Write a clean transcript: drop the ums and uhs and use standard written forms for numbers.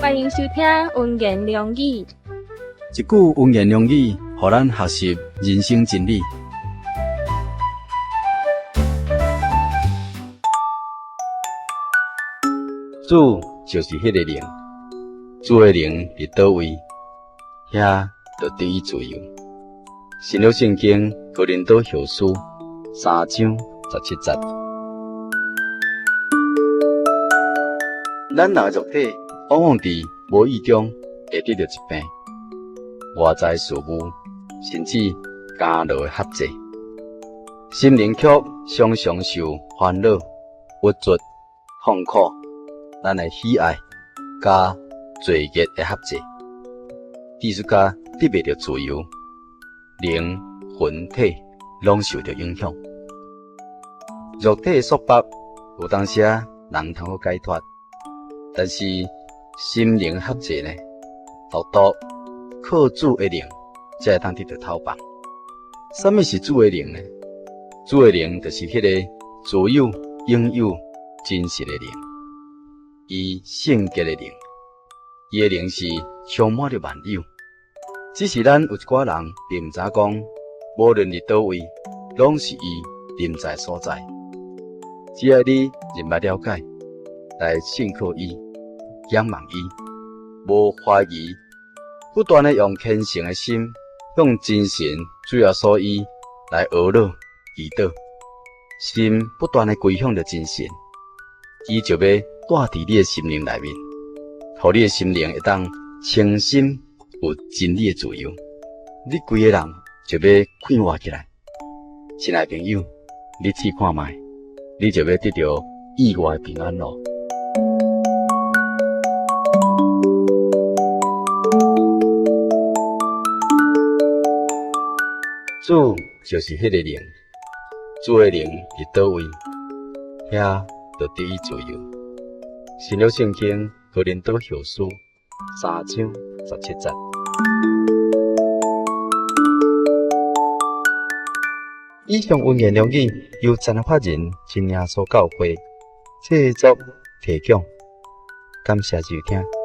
歡迎收聽溫言良語。一句溫言良語，予咱學習人生真理。主就是彼个靈，主的靈佇佗位，遐就得以自由。新約聖經哥林多後書3章17節。咱人的肉體往往佇無意中會得著疾病、外在事物，甚至監牢的轄制，心靈卻常常受煩惱、鬱卒、痛苦、咱的喜愛佮罪孽的轄制，致使甲得袂著自由，靈魂體攏受著影響。肉體的束縛有當時仔人通好解脫，但是心靈的轄制呢，獨獨靠主的靈才會當得著透放。啥物是主的靈呢？主的靈就是彼個自有、永有、真實的靈，伊聖潔的靈，伊的靈是充滿著萬有。只是咱有一寡人並毋知影講，無論佇佗位，攏是伊臨在所在。只愛你認捌了解，來信靠伊，仰望伊，無懷疑，不斷的用虔誠的心，向真神主耶穌伊來禱告祈禱，心不斷的歸向著真神，伊就欲住佇你的心靈內面，予你的心靈會當清心有真理的自由，你規个人就欲快活起來。親愛朋友，你試看覓，你就欲得著意外平安囉。主就是彼個靈，主的靈佇佗位，遐就得以自由。新約聖經哥林多後書3章17節。以上溫言良語由陳法仁真耶穌教會製作提供，感謝收聽。